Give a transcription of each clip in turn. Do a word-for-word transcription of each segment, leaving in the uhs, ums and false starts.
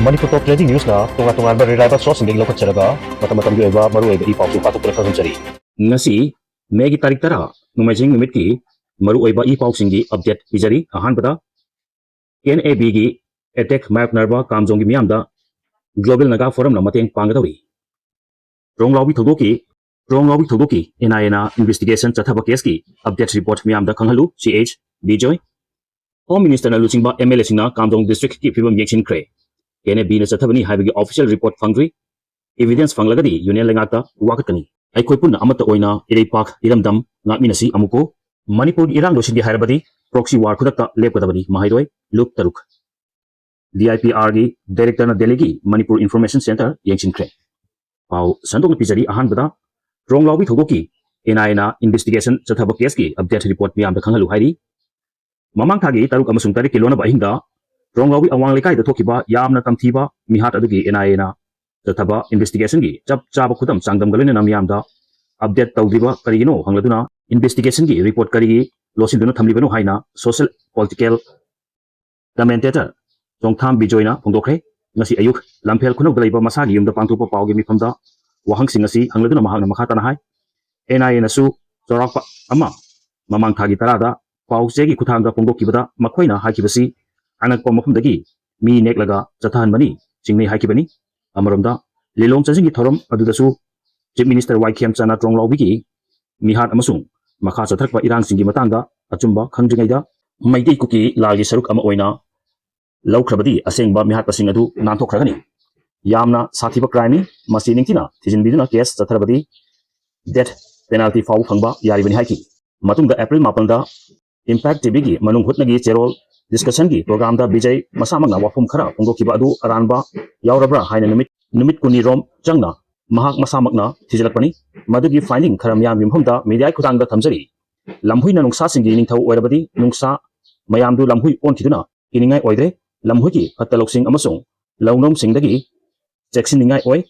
ꯃꯅꯤꯄꯨꯔ ꯇꯣꯞ trending ꯅ꯭ꯌꯨꯁꯅ ꯇꯣꯉꯥꯟ ꯇꯣꯉꯥꯟꯕ reliable ꯁꯣꯔꯁꯁꯤꯡꯗꯒꯤ ꯂꯧꯈꯠꯆꯔꯒ ꯃꯇꯝ ꯃꯇꯝꯒꯤ ꯑꯣꯏꯕ ꯃꯔꯨꯑꯣꯏꯕ ꯏ ꯄꯥꯎꯁꯤꯡ ꯄꯥꯊꯣꯛꯇꯨꯅ ꯈꯪꯍꯟꯖꯔꯤ꯫ ꯉꯁꯤ ꯃꯦꯒꯤ ꯇꯥꯔꯤꯛ ꯇꯔꯥ, ꯅꯣꯡꯃꯥꯏꯖꯤꯡ ꯅꯨꯃꯤꯠꯀꯤ ꯃꯔꯨꯑꯣꯏꯕ ꯏ ꯄꯥꯎꯁꯤꯡꯒꯤ ꯑꯞꯗꯦꯠ ꯄꯤꯖꯔꯤ꯫ ꯑꯍꯥꯟꯕꯗ, ꯑꯦꯟ ꯑꯦ ꯕꯤꯒꯤ ꯑꯦꯇꯦꯛ ꯃꯥꯌꯣꯛꯅꯔꯕ ꯀꯥꯝꯖꯣꯡꯒꯤ ꯃꯤꯌꯥꯝꯗ ꯒ꯭ꯂꯣꯕꯦꯜ ꯅꯥꯒꯥ ꯐꯣꯔꯝꯅ ꯃꯇꯦꯡ ꯄꯥꯡꯒꯗꯧꯔꯤ꯫ ꯔꯣꯡꯂꯥꯎꯕꯤ ꯊꯧꯗꯣꯛꯀꯤ ꯔꯣꯡꯂꯥꯎꯕꯤ ꯊꯧꯗꯣꯛꯀꯤ ꯑꯦꯟ ꯑꯥꯏ ꯑꯦꯅ ꯏꯟꯚꯦꯁꯇꯤꯒꯦꯁꯟ ꯆꯠꯊꯕ ꯀꯦꯁꯀꯤ ꯑꯞꯗꯦꯠ ꯔꯤꯄꯣꯔꯠ ꯃꯤꯌꯥꯝꯗ ꯈꯪꯍꯜꯂꯨ, ꯁꯤ ꯑꯩꯆ ꯕꯤꯖꯣꯏ꯫ ꯍꯣꯝ ꯃꯤꯅꯤꯁꯇꯔꯅ ꯂꯨꯆꯤꯡꯕ ꯑꯦꯝ ꯑꯦꯜ ꯑꯦꯁꯤꯡꯅ ꯀꯥꯝꯖꯣꯡ ꯗꯤꯁꯇ꯭ꯔꯤꯛꯀꯤ ꯐꯤꯕꯝ ꯌꯦꯡꯁꯤꯟꯈ꯭ꯔꯦ꯫ ꯑꯦꯟ ꯑꯦ ꯕꯤꯅ ꯆꯠꯊꯕꯅꯤ ꯍꯥꯏꯕꯒꯤ ꯑꯣꯐꯤꯁꯤꯌꯦꯜ ꯔꯤꯄꯣꯔꯠ ꯐꯪꯗ꯭ꯔꯤ꯫ ꯏꯚꯤꯗꯦꯟꯁ ꯐꯪꯂꯒꯗꯤ ꯌꯨꯅꯤꯌꯟ ꯂꯩꯉꯥꯛꯇ ꯋꯥꯀꯠꯀꯅꯤ꯫ ꯑꯩꯈꯣꯏ ꯄꯨꯟꯅ ꯑꯃꯠꯇ ꯑꯣꯏꯅ ꯏꯔꯩꯄꯥꯛ ꯏꯔꯝꯗꯝ ꯉꯥꯛꯃꯤꯟꯅꯁꯤ꯫ ꯑꯃꯨꯛꯀꯣ, ꯃꯅꯤꯄꯨꯔꯒꯤ ꯏꯔꯥꯡ ꯂꯣꯏꯁꯤꯟꯒꯦ ꯍꯥꯏꯔꯕꯗꯤ ꯄ꯭ꯔꯣꯛꯁꯤ ꯋꯥꯔ ꯈꯨꯗꯛꯇ ꯂꯦꯞꯀꯗꯕꯅꯤ꯫ ꯃꯍꯩꯔꯣꯏ ꯂꯨꯞ ꯇꯔꯨꯛ꯫ ꯗꯤ ꯑꯥꯏ ꯄꯤ ꯑꯥꯔꯒꯤ ꯗꯥꯏꯔꯦꯛꯇꯔꯅ ꯗꯦꯜꯂꯤꯒꯤ ꯃꯅꯤꯄꯨꯔ ꯏꯟꯐꯣꯔꯃꯦꯁꯟ ꯁꯦꯟꯇꯔ ꯌꯦꯡꯁꯤꯟꯈ꯭ꯔꯦ꯫ ꯄꯥꯎ ꯁꯟꯗꯣꯛꯅ ꯄꯤꯖꯔꯤ꯫ ꯑꯍꯥꯟꯕꯗ, ꯔꯣꯡꯂꯥꯎꯕꯤ ꯊꯧꯗꯣꯛꯀꯤ ꯑꯦꯟ ꯑꯥꯏ ꯑꯦꯅ ꯏꯟꯚꯦꯁꯇꯤꯒꯦꯁꯟ ꯆꯠꯊꯕ ꯀꯦꯁꯀꯤ ꯑꯞꯗꯦꯠ ꯔꯤꯄꯣꯔꯠ ꯃꯤꯌꯥꯝꯗ ꯈꯪꯍꯜꯂꯨ ꯍꯥꯏꯔꯤ꯫ ꯃꯃꯥꯡ ꯊꯥꯒꯤ ꯇꯔꯨꯛ ꯑꯃꯁꯨꯡ ꯇꯔꯦꯠꯀꯤ ꯂꯣꯟꯅꯕ ꯑꯍꯤꯡꯗ ꯔꯣꯡꯂꯥꯎꯕꯤ ꯑꯋꯥꯡ ꯂꯩꯀꯥꯏꯗ ꯊꯣꯛꯈꯤꯕ ꯌꯥꯝꯅ ꯇꯝꯊꯤꯕ ꯃꯤꯍꯥꯠ ꯑꯗꯨꯒꯤ ꯑꯦꯟ ꯑꯥꯏ ꯑꯦꯅ ꯆꯠꯊꯕ ꯏꯟꯚꯦꯁꯇꯤꯒꯦꯁꯟꯒꯤ ꯆꯞ ꯆꯥꯕ ꯈꯨꯗꯝ ꯆꯥꯡꯗꯝꯒ ꯂꯣꯏꯅꯅ ꯃꯤꯌꯥꯝꯗ ꯑꯞꯗꯦꯠ ꯇꯧꯗ꯭ꯔꯤꯕ ꯀꯔꯤꯒꯤꯅꯣ ꯍꯪꯂꯗꯨꯅ, ꯏꯟꯚꯦꯁꯇꯤꯒꯦꯁꯟꯒꯤ ꯔꯤꯄꯣꯔꯠ ꯀꯔꯤꯒꯤ ꯂꯣꯠꯁꯤꯟꯗꯨꯅ ꯊꯝꯂꯤꯕꯅꯣ ꯍꯥꯏꯅ ꯁꯣꯁꯤꯌꯦꯜ ꯄꯣꯂꯤꯇꯤꯀꯦꯜ ꯀꯃꯦꯟꯇꯦꯇꯔ ꯆꯣꯡꯊꯥꯝ ꯕꯤꯖꯣꯏꯅ ꯐꯣꯡꯗꯣꯛꯈ꯭ꯔꯦ꯫ ꯉꯁꯤ ꯑꯌꯨꯛ ꯂꯝꯐꯦꯜ ꯈꯨꯅꯧꯗ ꯂꯩꯕ ꯃꯁꯥꯒꯤ ꯌꯨꯝꯗ ꯄꯥꯡꯊꯣꯛꯄ ꯄꯥꯎꯒꯤ ꯃꯤꯐꯝꯗ ꯋꯥꯍꯪꯁꯤꯡ ꯑꯁꯤ ꯍꯪꯂꯗꯨꯅ ꯃꯍꯥꯛꯅ ꯃꯈꯥ ꯇꯥꯅ ꯍꯥꯏ, ꯑꯦꯟ ꯑꯥꯏ ꯑꯦꯅꯁꯨ ꯆꯥꯎꯔꯥꯛꯄ ꯑꯃ ꯃꯃꯥꯡ ꯊꯥꯒꯤ ꯇꯔꯥꯗ ꯄꯥꯎ ꯆꯦꯒꯤ ꯈꯨꯠꯊꯥꯡꯗ ꯐꯣꯡꯗꯣꯛꯈꯤꯕꯗ ꯃꯈꯣꯏꯅ ꯍꯥꯏꯈꯤꯕꯁꯤ ꯑꯅꯛꯄ ꯃꯐꯝꯗꯒꯤ ꯃꯤ ꯅꯦꯛꯂꯒ ꯆꯠꯊꯍꯟꯕꯅꯤ ꯆꯤꯡꯅꯩ ꯍꯥꯏꯈꯤꯕꯅꯤ꯫ ꯑꯃꯔꯣꯝꯗ, ꯂꯤꯂꯣꯡ ꯆꯥꯖꯤꯡꯒꯤ ꯊꯧꯔꯝ ꯑꯗꯨꯗꯁꯨ ꯆꯤꯐ ꯃꯤꯅꯤꯁꯇꯔ ꯋꯥꯏ ꯈꯦꯝꯆꯥꯟꯅ ꯇ꯭ꯔꯣꯡꯂꯥꯎꯕꯤꯒꯤ ꯃꯤꯍꯥꯠ ꯑꯃꯁꯨꯡ ꯃꯈꯥ ꯆꯠꯊꯔꯛꯄ ꯏꯔꯥꯡꯁꯤꯡꯒꯤ ꯃꯇꯥꯡꯗ ꯑꯆꯨꯝꯕ ꯈꯪꯗ꯭ꯔꯤꯉꯩꯗ ꯃꯩꯇꯩ ꯀꯨꯀꯤ ꯂꯥꯜꯒꯤ ꯁꯔꯨꯛ ꯑꯃ ꯑꯣꯏꯅ ꯂꯧꯈ꯭ꯔꯕꯗꯤ ꯑꯁꯦꯡꯕ ꯃꯤꯍꯥꯠꯄꯁꯤꯡ ꯑꯗꯨ ꯅꯥꯟꯊꯣꯛꯈ꯭ꯔꯒꯅꯤ꯫ ꯌꯥꯝꯅ ꯁꯥꯊꯤꯕ ꯀ꯭ꯔꯥꯏꯝꯅꯤ꯫ ꯃꯁꯤ ꯅꯤꯡꯊꯤꯅ ꯊꯤꯖꯤꯟꯕꯤꯗꯨꯅ ꯀꯦꯁ ꯆꯠꯊꯔꯕꯗꯤ ꯗꯦꯠ ꯄꯦꯅꯥꯜꯇꯤ ꯐꯥꯎꯕ ꯐꯪꯕ ꯌꯥꯔꯤꯕꯅꯤ ꯍꯥꯏꯈꯤ꯫ ꯃꯇꯨꯡꯗ ꯑꯦꯄ꯭ꯔꯤꯜ ꯃꯥꯄꯟꯗ ꯏꯝꯄꯦꯛ ꯇꯤꯚꯤꯒꯤ ꯃꯅꯨꯡ ꯍꯨꯠꯅꯒꯤ ꯆꯦꯔꯣꯜ ꯗꯤꯁꯀꯁꯟꯒꯤ ꯄ꯭ꯔꯣꯒ꯭ꯔꯥꯝꯗ ꯕꯤꯖꯩ ꯃꯁꯥꯃꯛꯅ ꯋꯥꯐꯝ ꯈꯔ ꯐꯣꯡꯗꯣꯛꯈꯤꯕ ꯑꯗꯨ ꯑꯔꯥꯟꯕ ꯌꯥꯎꯔꯕ꯭ꯔꯥ ꯍꯥꯏꯅ ꯅꯨꯃꯤꯠ, ꯅꯨꯃꯤꯠ ꯀꯨꯟꯅꯤ ꯔꯣꯝ ꯆꯪꯅ ꯃꯍꯥꯛ ꯃꯁꯥꯃꯛꯅ ꯊꯤꯖꯤꯜꯂꯛꯄꯅꯤ꯫ ꯃꯗꯨꯒꯤ ꯐꯥꯏꯟꯗꯤꯡ ꯈꯔ ꯃꯤꯌꯥꯝꯒꯤ ꯃꯐꯝꯗ ꯃꯤꯗꯤꯌꯥꯒꯤ ꯈꯨꯠꯊꯥꯡꯗ ꯊꯝꯖꯔꯤ꯫ ꯂꯝꯍꯨꯏꯅ ꯅꯨꯡꯁꯥꯁꯤꯡꯒꯤ ꯅꯤꯡꯊꯧ ꯑꯣꯏꯔꯕꯗꯤ ꯅꯨꯡꯁꯥ ꯃꯌꯥꯝꯗꯨ ꯂꯝꯍꯨꯏ ꯑꯣꯟꯈꯤꯗꯨꯅ ꯀꯤꯅꯤꯡꯉꯥꯏ ꯑꯣꯏꯗ꯭ꯔꯦ꯫ ꯂꯝꯍꯨꯏꯒꯤ ꯐꯠꯇ ꯂꯧꯁꯤꯡ ꯑꯃꯁꯨꯡ ꯂꯧꯅꯧꯁꯤꯡꯗꯒꯤ ꯆꯦꯛꯁꯤꯟꯅꯤꯡꯉꯥꯏ ꯑꯣꯏ꯫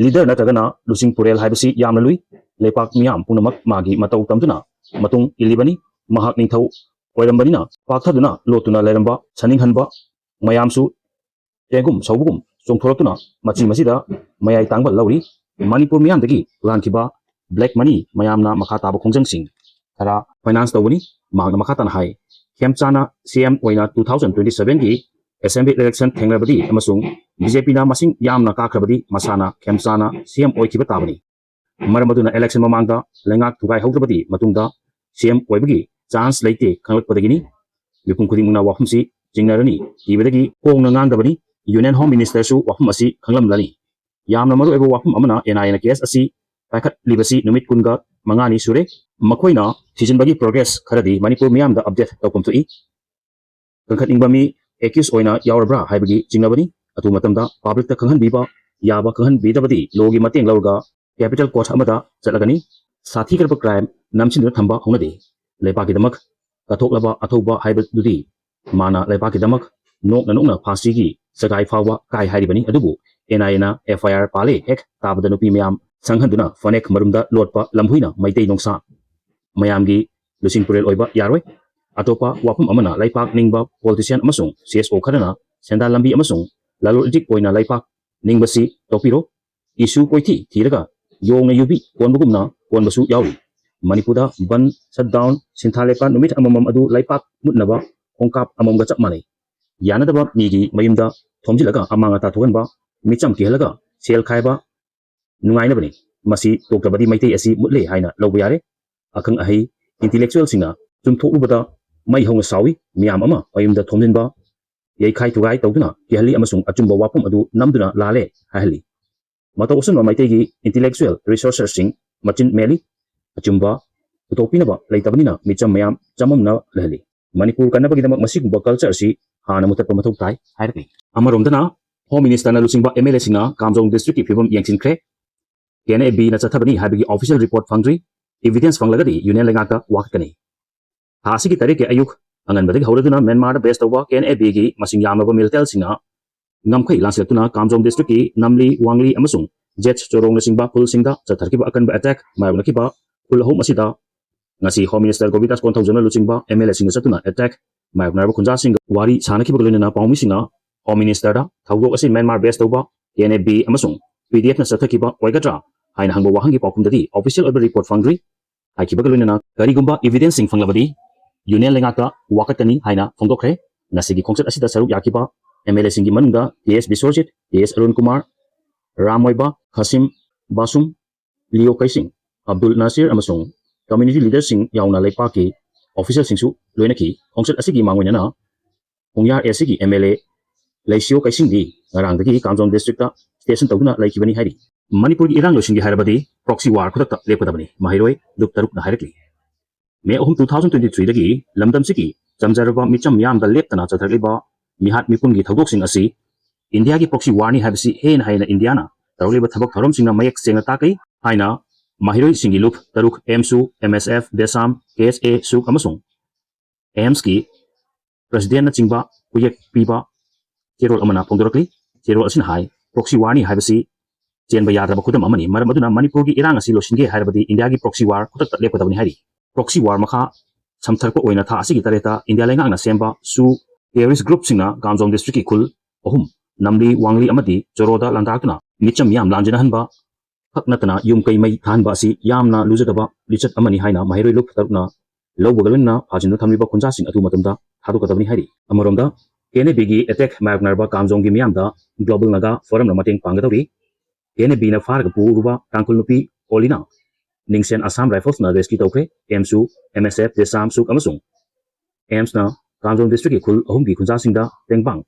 ꯂꯤꯗꯔ ꯅꯠꯇ꯭ꯔꯒꯅ ꯂꯨꯆꯤꯡ ꯄꯨꯔꯦꯜ ꯍꯥꯏꯕꯁꯤ ꯌꯥꯝꯅ ꯂꯨꯏ꯫ ꯂꯩꯄꯥꯛ ꯃꯤꯌꯥꯝ ꯄꯨꯝꯅꯃꯛ ꯃꯥꯒꯤ ꯃꯇꯧ ꯇꯝꯗꯨꯅ ꯃꯇꯨꯡ ꯏꯜꯂꯤꯕꯅꯤ꯫ ꯃꯍꯥꯛ ꯅꯤꯡꯊꯧ ꯑꯣꯏꯔꯝꯕꯅꯤꯅ ꯄꯥꯛꯊꯗꯨꯅ ꯂꯣꯠꯇꯨꯅ ꯂꯩꯔꯝꯕ ꯁꯥꯅꯤꯡꯍꯟꯕ ꯃꯌꯥꯝꯁꯨ ꯆꯦꯡꯒꯨꯝ ꯁꯧꯕꯒꯨꯝ ꯆꯣꯡꯊꯣꯔꯛꯇꯨꯅ ꯃꯆꯤ ꯃꯆꯤꯗ ꯃꯌꯥꯏ ꯇꯥꯡꯕ ꯂꯧꯔꯤ꯫ ꯃꯅꯤꯄꯨꯔ ꯃꯤꯌꯥꯝꯗꯒꯤ ꯍꯨꯔꯥꯟꯈꯤꯕ black money ꯃꯌꯥꯝꯅ ꯃꯈꯥ ꯇꯥꯕ ꯈꯣꯡꯖꯪꯁꯤꯡ ꯈꯔ finance ꯇꯧꯕꯅꯤ꯫ ꯃꯍꯥꯛꯅ ꯃꯈꯥ ꯇꯥꯅ ꯍꯥꯏ, ꯈꯦꯝꯆꯥꯅ C M ꯑꯣꯏꯅ two thousand twenty seven ꯒꯤ assembly election ꯊꯦꯡꯅꯔꯕꯗꯤ ꯑꯃꯁꯨꯡ B J P ꯅ ꯃꯁꯤꯡ ꯌꯥꯝꯅ ꯀꯥꯈ꯭ꯔꯕꯗꯤ ꯃꯁꯥꯅ ꯈꯦꯝꯆꯥꯅ C M ꯑꯣꯏꯈꯤꯕ ꯇꯥꯕꯅꯤ꯫ ꯃꯔꯝ ꯑꯗꯨꯅ election ꯃꯃꯥꯡꯗ ꯂꯩꯉꯥꯛ ꯊꯨꯒꯥꯏꯍꯧꯗ꯭ꯔꯕꯗꯤ ꯃꯇꯨꯡꯗ C M ꯑꯣꯏꯕꯒꯤ chance ꯂꯩꯇꯦ ꯈꯪꯂꯛꯄꯗꯒꯤꯅꯤ꯫ ꯃꯤꯄꯨꯝ ꯈꯨꯗꯤꯡꯃꯛꯅ ꯋꯥꯐꯝꯁꯤ ꯆꯤꯡꯅꯔꯅꯤ꯫ ꯏꯕꯗꯒꯤ ꯍꯣꯡꯅ ꯉꯥꯡꯗꯕꯅꯤ꯫ Union Home Minister ꯁꯨ ꯋꯥꯐꯝ ꯑꯁꯤ ꯈꯪꯂꯝꯂꯅꯤ꯫ ꯌꯥꯝꯅ ꯃꯔꯨꯑꯣꯏꯕ ꯋꯥꯐꯝ ꯑꯃꯅ N I A ꯅ case ꯑꯁꯤ ꯄꯥꯏꯈꯠꯂꯤꯕꯁꯤ ꯅꯨꯃꯤꯠ ꯀꯨꯟꯒ ꯃꯉꯥꯅꯤ ꯁꯨꯔꯦ꯫ ꯃꯈꯣꯏꯅ ꯊꯤꯖꯤꯟꯕꯒꯤ progress ꯈꯔꯗꯤ ꯃꯅꯤꯄꯨꯔ ꯃꯤꯌꯥꯝꯗ update ꯇꯧꯐꯝ ꯊꯣꯛꯏ꯫ ꯀꯟꯈꯠꯅꯤꯡꯕ ꯃꯤ accused ꯑꯣꯏꯅ ꯌꯥꯎꯔꯕ꯭ꯔꯥ ꯍꯥꯏꯕꯒꯤ ꯆꯤꯡꯅꯕꯅꯤ꯫ ꯑꯊꯨꯕ ꯃꯇꯝꯗ public ꯇ ꯈꯪꯍꯟꯕꯤꯕ ꯌꯥꯕ ꯈꯪꯍꯟꯕꯤꯗꯕꯗꯤ law ꯒꯤ ꯃꯇꯦꯡ ꯂꯧꯔꯒ capital court ꯑꯃꯗ ꯆꯠꯂꯒꯅꯤ꯫ ꯁꯥꯊꯤꯈ꯭ꯔꯕ crime ꯅꯝꯁꯤꯟꯗꯨꯅ ꯊꯝꯕ ꯍꯧꯅꯗꯦ꯫ ꯂꯩꯕꯥꯛꯀꯤꯗꯃꯛ ꯀꯠꯊꯣꯛꯂꯕ ꯑꯊꯧꯕ ꯍꯥꯏꯕꯗꯨꯗꯤ ꯃꯥꯅ ꯂꯩꯕꯥꯛꯀꯤꯗꯃꯛ ꯅꯣꯛꯅ ꯅꯣꯛꯅ ꯐꯥꯁꯤꯒꯤ ꯁꯒꯥꯏ ꯐꯥꯎꯕ ꯀꯥꯏ ꯍꯥꯏꯔꯤꯕꯅꯤ꯫ ꯑꯗꯨꯕꯨ N I A ꯅ F I R ꯄꯥꯜꯂꯦ ꯍꯦꯛ ꯇꯥꯕꯗ ꯅꯨꯄꯤ ꯃꯌꯥꯝ ꯁꯪꯍꯟꯗꯨꯅ ꯐꯅꯦꯛ ꯃꯔꯨꯝꯗ ꯂꯣꯠꯄ ꯂꯝꯍꯨꯏꯅ ꯃꯩꯇꯩ ꯅꯣꯡꯁꯥ ꯃꯌꯥꯝꯒꯤ ꯂꯨꯆꯤꯡ ꯄꯨꯔꯦꯜ ꯑꯣꯏꯕ ꯌꯥꯔꯣꯏ꯫ ꯑꯇꯣꯞꯄ ꯋꯥꯐꯝ ꯑꯃꯅ ꯂꯩꯄꯥꯛ ꯅꯤꯡꯕ politician ꯑꯃꯁꯨꯡ C S O ꯈꯔꯅ ꯁꯦꯟꯗꯥꯟ ꯂꯝꯕꯤ ꯑꯃꯁꯨꯡ ꯂꯂꯣꯟ ꯏꯇꯤꯛ ꯑꯣꯏꯅ ꯂꯩꯄꯥꯛ ꯅꯤꯡꯕꯁꯤ ꯇꯣꯛꯄꯤꯔꯣ꯫ ꯏꯁꯨ ꯀꯣꯏꯊꯤ ꯊꯤꯔꯒ ꯌꯣꯡꯅ ꯌꯨꯕꯤ ꯀꯣꯟꯕꯒꯨꯝꯅ ꯀꯣꯟꯕꯁꯨ ꯌꯥꯎꯔꯤ꯫ ꯃꯅꯤꯄꯨꯔꯗ ꯕꯟ, shutdown, ꯁꯤꯟꯊꯥ ꯂꯦꯞꯄ ꯅꯨꯃꯤꯠ ꯑꯃꯃꯝ ꯑꯗꯨ ꯂꯩꯄꯥꯛ ꯃꯨꯠꯅꯕ ꯈꯣꯡꯀꯥꯞ ꯑꯃꯃꯝꯒ ꯆꯞ ꯃꯥꯟꯅꯩ꯫ ꯌꯥꯅꯗꯕ ꯃꯤꯒꯤ ꯃꯌꯨꯝꯗ ꯊꯣꯝꯖꯤꯜꯂꯒ ꯑꯃꯥꯡ ꯑꯇꯥ ꯊꯣꯛꯍꯟꯕ, ꯃꯤꯆꯝ ꯀꯤꯍꯜꯂꯒ ꯁꯦꯜ ꯈꯥꯏꯕ ꯅꯨꯡꯉꯥꯏꯅꯕꯅꯤ꯫ ꯃꯁꯤ ꯇꯣꯛꯇ꯭ꯔꯕꯗꯤ ꯃꯩꯇꯩ ꯑꯁꯤ ꯃꯨꯠꯂꯦ ꯍꯥꯏꯅ ꯂꯧꯕ ꯌꯥꯔꯦ꯫ ꯑꯈꯪ ꯑꯍꯩ intellectual ꯁꯤꯡꯅ ꯆꯨꯝꯊꯣꯛꯂꯨꯕꯗ ꯃꯩ ꯍꯧꯅ ꯁꯥꯎꯏ꯫ ꯃꯤꯌꯥꯝ ꯑꯃ ꯃꯌꯨꯝꯗ ꯊꯣꯝꯖꯤꯟꯕ, ꯌꯩꯈꯥꯏ ꯊꯨꯒꯥꯏ ꯇꯧꯗꯨꯅ ꯀꯤꯍꯜꯂꯤ ꯑꯃꯁꯨꯡ ꯑꯆꯨꯝꯕ ꯋꯥꯐꯝ ꯑꯗꯨ ꯅꯝꯗꯨꯅ ꯂꯥꯜꯂꯦ ꯍꯥꯏꯍꯜꯂꯤ꯫ ꯃꯇꯧ ꯑꯁꯨꯝꯅ ꯃꯩꯇꯩꯒꯤ intellectual researcher ꯁꯤꯡ ꯃꯆꯤꯟ ꯃꯦꯜꯂꯤ꯫ ꯑꯆꯨꯝꯕ ꯄꯨꯊꯣꯛꯄꯤꯅꯕ ꯂꯩꯇꯕꯅꯤꯅ ꯃꯤꯆꯝ ꯃꯌꯥꯝ ꯆꯃꯝꯅ ꯂꯩꯍꯜꯂꯤ꯫ ꯃꯅꯤꯄꯨꯔ ꯀꯟꯅꯕꯒꯤꯗꯃꯛ ꯃꯁꯤꯒꯨꯝꯕ culture ꯑꯁꯤ ꯍꯥꯟꯅ ꯃꯨꯊꯠꯄ ꯃꯊꯧ ꯇꯥꯏ ꯍꯥꯏꯔꯛꯂꯤ꯫ ꯑꯃꯔꯣꯝꯗꯅ Home Minister ꯅ ꯂꯨꯆꯤꯡꯕ M L A ꯁꯤꯡꯅ ꯀꯥꯝꯖꯣꯡ district ꯀꯤ ꯐꯤꯕꯝ ꯌꯦꯡꯁꯤꯟꯈ꯭ꯔꯦ꯫ K N A B ꯅ ꯆꯠꯊꯕꯅꯤ ꯍꯥꯏꯕꯒꯤ official report ꯐꯪꯗ꯭ꯔꯤ꯫ Evidence ꯐꯪꯂꯒꯗꯤ union ꯂꯩꯉꯥꯛꯇ ꯋꯥꯀꯠꯀꯅꯤ꯫ ꯊꯥ ꯑꯁꯤꯒꯤ ꯇꯔꯦꯠꯀꯤ ꯑꯌꯨꯛ ꯑꯉꯟꯕꯗꯒꯤ ꯍꯧꯔꯗꯨꯅ ꯃ꯭ꯌꯥꯟꯃꯥꯔꯗ base ꯇꯧꯕ K N A B ꯒꯤ ꯃꯁꯤꯡ ꯌꯥꯝꯂꯕ militant ꯁꯤꯡꯅ ꯉꯝꯈꯩ ꯂꯥꯟꯁꯤꯜꯂꯛꯇꯨꯅ ꯀꯥꯝꯖꯣꯡ district ꯀꯤ ꯅꯝꯂꯤ, ꯋꯥꯡꯂꯤ ꯑꯃꯁꯨꯡ ꯖꯦꯠ ꯆꯣꯔꯣꯡꯅꯆꯤꯡꯕ ꯈꯨꯜꯁꯤꯡꯗ ꯆꯠꯊꯔꯛꯈꯤꯕ ꯑꯀꯟꯕ attack ꯃꯥꯌꯣꯛꯅꯈꯤꯕ ꯈꯨꯜ ꯑꯍꯨꯝ ꯑꯁꯤꯗ ꯉꯁꯤ Home Minister ꯒꯣꯕꯤꯟꯗꯥꯁ ꯀꯣꯟꯊꯧꯖꯝꯅ ꯂꯨꯆꯤꯡꯕ M L A ꯁꯤꯡꯅ ꯆꯠꯇꯨꯅ attack ꯃꯥꯌꯣꯛꯅꯔꯕ ꯈꯨꯟꯖꯥꯁꯤꯡꯒ ꯋꯥꯔꯤ ꯁꯥꯅꯈꯤꯕꯒ ꯂꯣꯏꯅꯅ ꯄꯥꯎꯃꯤꯁꯤꯡꯅ Home Minister ꯗ ꯊꯧꯗꯣꯛ ꯑꯁꯤ Myanmar base ꯇꯧꯕ K N A B ꯑꯃꯁꯨꯡ P D F ꯅ ꯆꯠꯊꯈꯤꯕ ꯑꯣꯏꯒꯗ꯭ꯔꯥ ꯍꯥꯏꯅ ꯍꯪꯕ ꯋꯥꯍꯪꯒꯤ ꯄꯥꯎꯈꯨꯝꯗꯗꯤ official ꯑꯣꯏꯕ report ꯐꯪꯗ꯭ꯔꯤ꯫ ꯍꯥꯏꯈꯤꯕꯒ ꯂꯣꯏꯅꯅ ꯀꯔꯤꯒꯨꯝꯕ evidence ꯁꯤꯡ ꯐꯪꯂꯕꯗꯤ Union ꯂꯩꯉꯥꯛꯇ ꯋꯥꯀꯠꯀꯅꯤ ꯍꯥꯏꯅ ꯐꯣꯡꯗꯣꯛꯈ꯭ꯔꯦ꯫ ꯉꯁꯤꯒꯤ ꯈꯣꯡꯆꯠ ꯑꯁꯤꯗ ꯁꯔꯨꯛ ꯌꯥꯈꯤꯕ M L A ꯁꯤꯡꯒꯤ ꯃꯅꯨꯡꯗ K S Biswajit, K S Arun Kumar, Ram ꯃꯣꯏꯕꯥ, ꯈꯥꯁꯤꯝ ꯕꯥꯁꯨꯝ, ꯂꯤꯌꯣ ꯀꯩꯁꯤꯡ, Abdul Nasir ꯑꯃꯁꯨꯡ community leader ꯁꯤꯡ ꯌꯥꯎꯅ ꯂꯩꯄꯥꯛꯀꯤ official ꯁꯤꯡꯁꯨ ꯂꯣꯏꯅꯈꯤ꯫ ꯈꯣꯡꯆꯠ ꯑꯁꯤꯒꯤ ꯃꯥꯡꯑꯣꯏꯅꯅ ꯄꯨꯡꯌꯥꯔ East ꯀꯤ M L A ꯂꯩꯁꯤꯌꯣ ꯀꯩꯁꯤꯡꯗꯤ ꯉꯔꯥꯡꯗꯒꯤ ꯀꯥꯝꯖꯣꯡ district ꯇ station ꯇꯧꯗꯨꯅ ꯂꯩꯈꯤꯕꯅꯤ ꯍꯥꯏꯔꯤ꯫ ꯃꯅꯤꯄꯨꯔꯒꯤ ꯏꯔꯥꯡ ꯂꯣꯏꯁꯤꯟꯒꯦ ꯍꯥꯏꯔꯕꯗꯤ proxy war ꯈꯨꯗꯛꯇ ꯂꯦꯞꯀꯗꯕꯅꯤ, ꯃꯍꯩꯔꯣꯏ ꯂꯨꯞ ꯇꯔꯨꯛꯅ ꯍꯥꯏꯔꯛꯂꯤ꯫ May ꯑꯍꯨꯝ, two thousand twenty three ꯗꯒꯤ ꯂꯝꯗꯝꯁꯤꯒꯤ ꯆꯝꯖꯔꯕ ꯃꯤꯆꯝ ꯃꯤꯌꯥꯝꯗ ꯂꯦꯞꯇꯅ ꯆꯠꯊꯔꯛꯂꯤꯕ ꯃꯤꯍꯥꯠ ꯃꯤꯄꯨꯟꯒꯤ ꯊꯧꯗꯣꯛꯁꯤꯡ ꯑꯁꯤ ꯏꯟꯗꯤꯌꯥꯒꯤ proxy war ꯅꯤ ꯍꯥꯏꯕꯁꯤ ꯍꯦꯟꯅ ꯍꯦꯟꯅ ꯏꯟꯗꯤꯌꯥꯅ ꯇꯧꯔꯛꯂꯤꯕ ꯊꯕꯛ ꯊꯧꯔꯝꯁꯤꯡꯅ ꯃꯌꯦꯛ ꯁꯦꯡꯅ ꯇꯥꯛꯂꯤ ꯍꯥꯏꯅ ꯃꯍꯩꯔꯣꯏꯁꯤꯡꯒꯤ ꯂꯨꯞ ꯇꯔꯨꯛ, AMSU, MSF, DESAM, KSA, SUK ꯑꯃꯁꯨꯡ AMS ꯀꯤ president ꯅꯆꯤꯡꯕ ꯈꯨꯌꯦꯛ ꯄꯤꯕ ꯆꯦꯔꯣꯜ ꯑꯃꯅ ꯐꯣꯡꯗꯣꯔꯛꯂꯤ꯫ ꯆꯦꯔꯣꯜ ꯑꯁꯤꯅ ꯍꯥꯏ, proxy war ꯅꯤ ꯍꯥꯏꯕꯁꯤ ꯆꯦꯟꯕ ꯌꯥꯗ꯭ꯔꯕ ꯈꯨꯗꯝ ꯑꯃꯅꯤ꯫ ꯃꯔꯝ ꯑꯗꯨꯅ ꯃꯅꯤꯄꯨꯔꯒꯤ ꯏꯔꯥꯡ ꯑꯁꯤ ꯂꯣꯏꯁꯤꯟꯒꯦ ꯍꯥꯏꯔꯕꯗꯤ ꯏꯟꯗꯤꯌꯥꯒꯤ proxy war ꯈꯨꯗꯛꯇ ꯂꯦꯞꯀꯗꯕꯅꯤ ꯍꯥꯏꯔꯤ꯫ Proxy war ꯃꯈꯥ ꯁꯝꯊꯔꯛꯄ ꯑꯣꯏꯅ ꯊꯥ ꯑꯁꯤꯒꯤ ꯇꯔꯦꯠꯇ ꯏꯟꯗꯤꯌꯥ ꯂꯩꯉꯥꯛꯅ ꯁꯦꯝꯕ SoO terrorist group ꯁꯤꯡꯅ ꯀꯥꯝꯖꯣꯡ district ꯀꯤ ꯈꯨꯜ ꯑꯍꯨꯝ, ꯅꯝꯂꯤ, ꯋꯥꯡꯂꯤ ꯑꯃꯗꯤ ꯆꯣꯔꯣꯗ ꯂꯥꯟꯗꯥꯛꯇꯨꯅ ꯃꯤꯆꯝ ꯃꯤꯌꯥꯝ ꯂꯥꯟꯖꯅꯍꯟꯕ ꯈꯛ ꯅꯠꯇꯅ ꯌꯨꯝ ꯀꯩ ꯃꯩ ꯊꯥꯍꯟꯕ ꯑꯁꯤ ꯌꯥꯝꯅ ꯂꯨꯖꯗꯕ ꯂꯤꯆꯠ ꯑꯃꯅꯤ ꯍꯥꯏꯅ ꯃꯍꯩꯔꯣꯏ ꯂꯨꯞ ꯇꯔꯨꯛꯅ ꯂꯧꯕꯒ ꯂꯣꯏꯅꯅ ꯐꯥꯖꯤꯟꯗꯨꯅ ꯊꯝꯂꯤꯕ ꯈꯨꯟꯖꯥꯁꯤꯡ ꯑꯊꯨꯕ ꯃꯇꯝꯗ ꯊꯥꯗꯣꯛꯀꯗꯕꯅꯤ ꯍꯥꯏꯔꯤ꯫ ꯑꯃꯔꯣꯝꯗ, K N A B ꯒꯤ attack ꯃꯥꯌꯣꯛꯅꯔꯕ ꯀꯥꯝꯖꯣꯡꯒꯤ ꯃꯤꯌꯥꯝꯗ Global Naga Forum ꯅ ꯃꯇꯦꯡ ꯄꯥꯡꯒꯗꯧꯔꯤ꯫ K N A B ꯅ ꯐꯥꯔꯒ ꯄꯨꯔꯨꯕ ꯇꯥꯡꯈꯨꯜ ꯅꯨꯄꯤ ꯑꯣꯂꯤꯅ ꯅꯤꯡꯁꯦꯟ Assam Rifles ꯅ rescue ꯇꯧꯈ꯭ꯔꯦ꯫ AMSU, MSF, DESAM, SoO ꯑꯃꯁꯨꯡ AMS ꯅ ꯀꯥꯝꯖꯣꯡ district ꯀꯤ ꯈꯨꯜ ꯑꯍꯨꯝꯒꯤ ꯈꯨꯟꯖꯥꯁꯤꯡꯗ ꯇꯦꯡꯕꯥꯡ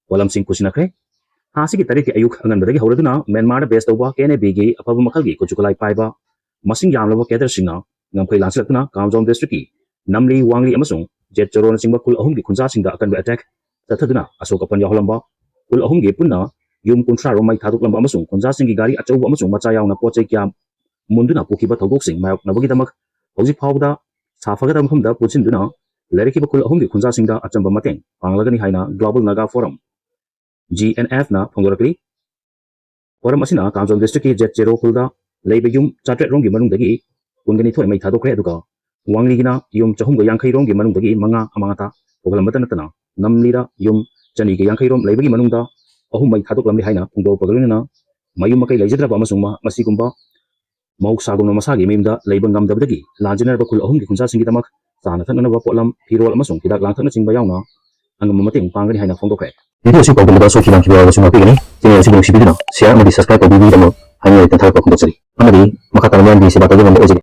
ꯄꯣꯠꯂꯝꯁꯤꯡ ꯄꯨꯁꯤꯟꯅꯈ꯭ꯔꯦ꯫ ꯊꯥ ꯑꯁꯤꯒꯤ ꯇꯔꯦꯠꯀꯤ ꯑꯌꯨꯛ ꯑꯉꯟꯕꯗꯒꯤ ꯍꯧꯔꯗꯨꯅ ꯃ꯭ꯌꯥꯟꯃꯥꯔꯗ base ꯇꯧꯕ K N A B ꯒꯤ ꯑꯐꯕ ꯃꯈꯜꯒꯤ ꯈꯨꯠꯁꯨ ꯈꯨꯠꯂꯥꯏ ꯄꯥꯏꯕ ꯃꯁꯤꯡ ꯌꯥꯝꯂꯕ cadre ꯁꯤꯡꯅ ꯉꯝꯈꯩ ꯂꯥꯟꯁꯤꯜꯂꯛꯇꯨꯅ ꯀꯥꯝꯖꯣꯡ district ꯀꯤ ꯅꯝꯂꯤ, ꯋꯥꯡꯂꯤ ꯑꯃꯁꯨꯡ ꯖꯦꯠ ꯆꯣꯔꯣꯅꯆꯤꯡꯕ ꯈꯨꯜ ꯑꯍꯨꯝꯒꯤ ꯈꯨꯟꯖꯥꯁꯤꯡꯗ ꯑꯀꯟꯕ attack ꯆꯠꯊꯗꯨꯅ ꯑꯁꯣꯛ ꯑꯄꯟ ꯌꯥꯎꯍꯜꯂꯝꯕ, ꯈꯨꯜ ꯑꯍꯨꯝꯒꯤ ꯄꯨꯟꯅ ꯌꯨꯝ ꯀꯨꯟꯊ꯭ꯔꯥ ꯔꯣꯝ ꯃꯩ ꯊꯥꯗꯣꯛꯂꯝꯕ ꯑꯃꯁꯨꯡ ꯈꯨꯟꯖꯥꯁꯤꯡꯒꯤ ꯒꯥꯔꯤ ꯑꯆꯧꯕ ꯑꯃꯁꯨꯡ ꯃꯆꯥ ꯌꯥꯎꯅ ꯄꯣꯠ ꯆꯩ ꯀꯌꯥ ꯃꯨꯟꯗꯨꯅ ꯄꯨꯈꯤꯕ ꯊꯧꯗꯣꯛꯁꯤꯡ ꯃꯥꯌꯣꯛꯅꯕꯒꯤꯗꯃꯛ ꯍꯧꯖꯤꯛ ꯐꯥꯎꯕꯗ ꯁꯥꯐꯒꯗꯕ ꯃꯐꯝꯗ ꯄꯨꯟꯁꯤꯟꯗꯨꯅ ꯂꯩꯔꯛꯈꯤꯕ ꯈꯨꯜ ꯑꯍꯨꯝꯒꯤ ꯈꯨꯟꯖꯥꯁꯤꯡꯗ ꯑꯆꯝꯕ ꯃꯇꯦꯡ ꯄꯥꯡꯂꯒꯅꯤ ꯍꯥꯏꯅ Global Naga Forum, G N F ꯅ ꯐꯣꯡꯗꯣꯔꯛꯂꯤ꯫ Forum ꯑꯁꯤꯅ ꯀꯥꯝꯖꯣꯡ district ꯀꯤ ꯖꯦꯠ ꯆꯦꯔꯣ ꯈꯨꯜꯗ ꯂꯩꯕ ꯌꯨꯝ ꯆꯥꯇ꯭ꯔꯦꯠ ꯔꯣꯝꯒꯤ ꯃꯅꯨꯡꯗꯒꯤ ꯀꯨꯟꯒ ꯅꯤꯊꯣꯏ ꯃꯩ ꯊꯥꯗꯣꯛꯈ꯭ꯔꯦ, ꯑꯗꯨꯒ ꯋꯥꯡꯂꯤꯒꯤꯅ ꯌꯨꯝ ꯆꯍꯨꯝꯒ ꯌꯥꯡꯈꯩ ꯔꯣꯝꯒꯤ ꯃꯅꯨꯡꯗꯒꯤ ꯃꯉꯥ ꯑꯃꯥꯡ ꯑꯇꯥ ꯊꯣꯛꯍꯜꯂꯝꯕꯇ ꯅꯠꯇꯅ ꯅꯝꯂꯤꯗ ꯌꯨꯝ ꯆꯅꯤꯒ ꯌꯥꯡꯈꯩ ꯔꯣꯝ ꯂꯩꯕꯒꯤ ꯃꯅꯨꯡꯗ ꯑꯍꯨꯝ ꯃꯩ ꯊꯥꯗꯣꯛꯂꯝꯂꯦ ꯍꯥꯏꯅ ꯐꯣꯡꯗꯣꯔꯛꯄꯒ ꯂꯣꯏꯅꯅ ꯃꯌꯨꯝ ꯃꯀꯩ ꯂꯩꯖꯗ꯭ꯔꯕ ꯑꯃꯁꯨꯡ ꯃ-, ꯃꯁꯤꯒꯨꯝꯕ ꯃꯍꯧꯁꯥꯒꯨꯝꯅ ꯃꯁꯥꯒꯤ ꯃꯌꯨꯝꯗ ꯂꯩꯕ ꯉꯝꯗꯕꯗꯒꯤ ꯂꯥꯟꯖꯦꯟꯅꯔꯕ ꯈꯨꯜ ꯑꯍꯨꯝꯒꯤ ꯈꯨꯟꯖꯥꯁꯤꯡꯒꯤꯗꯃꯛ ꯆꯥꯅ ꯊꯛꯅꯅꯕ ꯄꯣꯠꯂꯝ, ꯐꯤꯔꯣꯜ ꯑꯃꯁꯨꯡ ꯍꯤꯗꯥꯛ ꯂꯥꯡꯊꯛꯅꯆꯤꯡꯕ ꯌꯥꯎꯅ ꯑꯉꯝꯕ ꯃꯇꯦꯡ ꯄꯥꯡꯒꯅꯤ ꯍꯥꯏꯅ ꯐꯣꯡꯗꯣꯛꯈ꯭ꯔꯦ꯫ ꯚꯤꯗꯤꯑꯣ ꯑꯁꯤ ꯄꯥꯎꯗꯝꯕꯗ ꯁꯣꯛꯈꯤꯕ ꯅꯥꯈꯤꯕ ꯌꯥꯎꯔꯕꯁꯨ ꯉꯥꯛꯄꯤꯒꯅꯤ꯫ ꯆꯦꯅꯦꯜ ꯑꯁꯤꯕꯨ ꯅꯨꯡꯁꯤꯕꯤꯗꯨꯅ ꯁꯤꯌꯥꯔ ꯑꯃꯗꯤ ꯁꯕꯁꯀ꯭ꯔꯥꯏꯕ ꯇꯧꯕꯤꯕꯒꯤꯗꯃꯛ ꯍꯥꯏꯅꯤꯡꯂꯥꯏ ꯇꯦꯟꯊꯥꯔꯛꯄ ꯐꯣꯡꯗꯣꯛꯆꯔꯤ꯫ ꯑꯃꯗꯤ ꯃꯈꯥ ꯇꯥꯅ ꯃꯤꯌꯥꯝꯒꯤ ꯁꯦꯕꯥ ꯇꯧꯕ ꯉꯝꯕ ꯑꯣꯏꯖꯒꯦ꯫